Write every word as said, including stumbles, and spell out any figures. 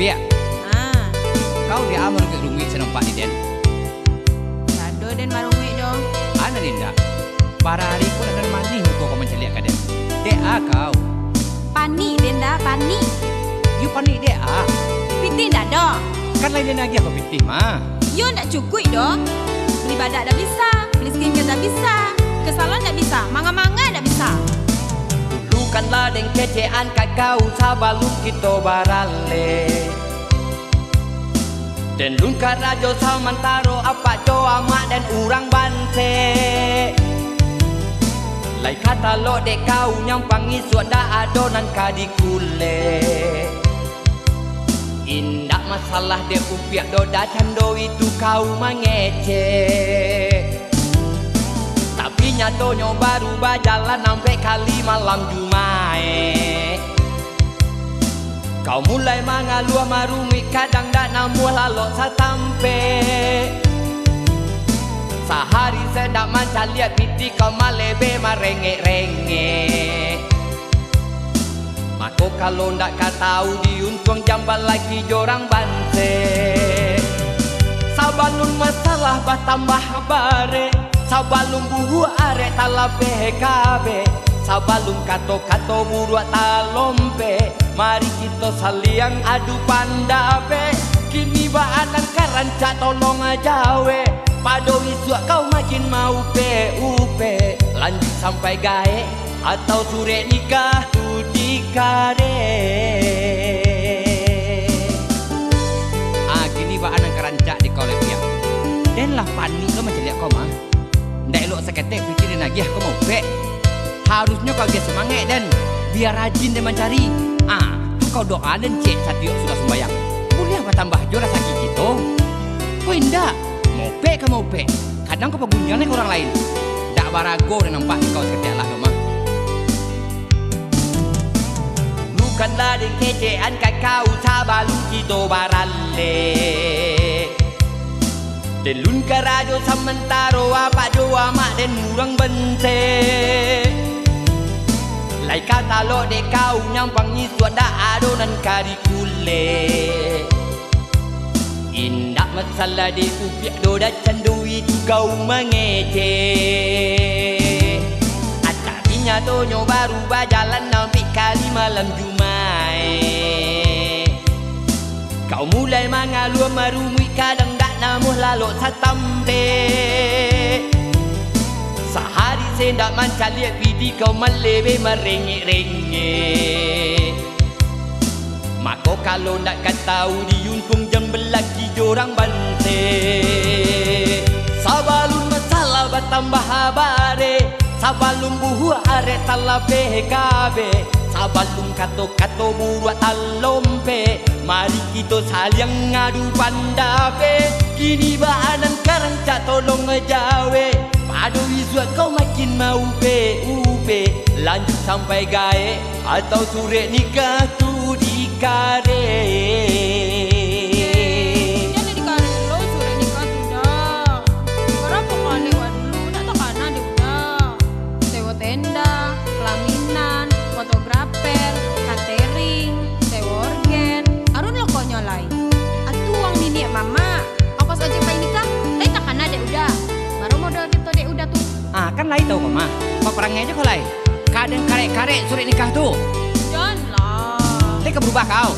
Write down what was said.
Diak, Ah, kau dek a marunguik-runguik sanompak di den? Ado den marunguik doh. Ana dinda, bara ari ko nan manih muko kau mancaliak ka den. Dek a kau? Panik den da, panik. Yo panik dek a? Pitih ndak ado. Kan lai den agiah kau pitih mah. Yo ndak cukuik doh. Beli badak ndak bisa, beli skincare ndak bisa, ke salon ndak bisa, manga-manga ndak bisa. Dulu kan lah den kecekan ka kau sabalun kito baralek. Den lun karajo samantaro apak jo amak den urang banse. Lai ka talok dek kau nyampang isuak dak ado nan ka dikulek. Indak masalah dek upiak doh, dak cando itu kau mangecek. Tapi nyatonyo baru bajalan ampek kali malam Jumaik. Kau mulai mangaluah marunguik, kadang dak namuah lalok satampek. Sahari se dak mancaliak pitih kau malebe marengek-rengek. Mako kalau ndak ka tau diuntuang jamban laki jorang banse. Sabalun masalah batambah barek, sabalun buruak arek talabeh kabek, sabalun kato-kato buruak talompek, mari kito saliang adu pandapek. Kini baa nan ka rancak tolong jawek, pado isuak kau makin maupek-upek, lanjuik sampai gaek atau surek nikah tu dikarek. Ah, kini baa nan ka rancak di kau lai piak? Den lah panik lo mancaliak kau mah. Ndak elok saketek pitih den agiah kau maupek. Harusnyo kau agiah sumangek den, bia rajin den mancari. Ah, tu kau doa den ciek satiok sudah sumbayang. Buliah batambah jo rasaki kito. Kau indak, maupek ka maupek. Kadang kau pabunyian ka urang lain. Dak barago den nampak di kau saketek lah tu mah. Bukanlah den kecekan ka kau sabalun kito baralek. Den lun karajo samantaro apak jo amak den urang banse. Lai ka talok dek kau nyampang isuak dak ado nan ka dikulek. Indak masalah dek upiak doh, dak cando itu kau mangecek. Tapi nyatonyo baru bajalan ampek kali malam Jumaik. Kau mulai mangaluah marunguik, kadang dak namuah lalok satampek. Sahari se ndak mancaliak pitih kau malebe marengek-rengek. Mako kalau ndak ka tau diuntuang jamban laki jorang banse. Sabalun masalah batambah barek, sabalun buruak arek talabeh kabek, sabalun kato-kato buruak talompek, mari kito saliang adu pandapek. Kini baa nan ka rancak tolong jawek, pado isuak kau makin maupek-upek, lanjuik sampai gaek atau surek nikah tu dikarek. Eh, jan dikarek lo surek nikah tu dah. Bara kali wak dulu, dak takana dek uda. Sewa tenda, pelaminan, fotografer, catering, sewa orgen, alun lo konyo lai. Atu uang niniak mamak, ongkos ojek pai nikah, lai takana dek uda. Bara modal kito dek uda tu. Ah, kan lai tau ko mah. Paparangai jo ko lai. Ka den karek-karek surek nikah tu. Jan lah. Lai ka barubah kau?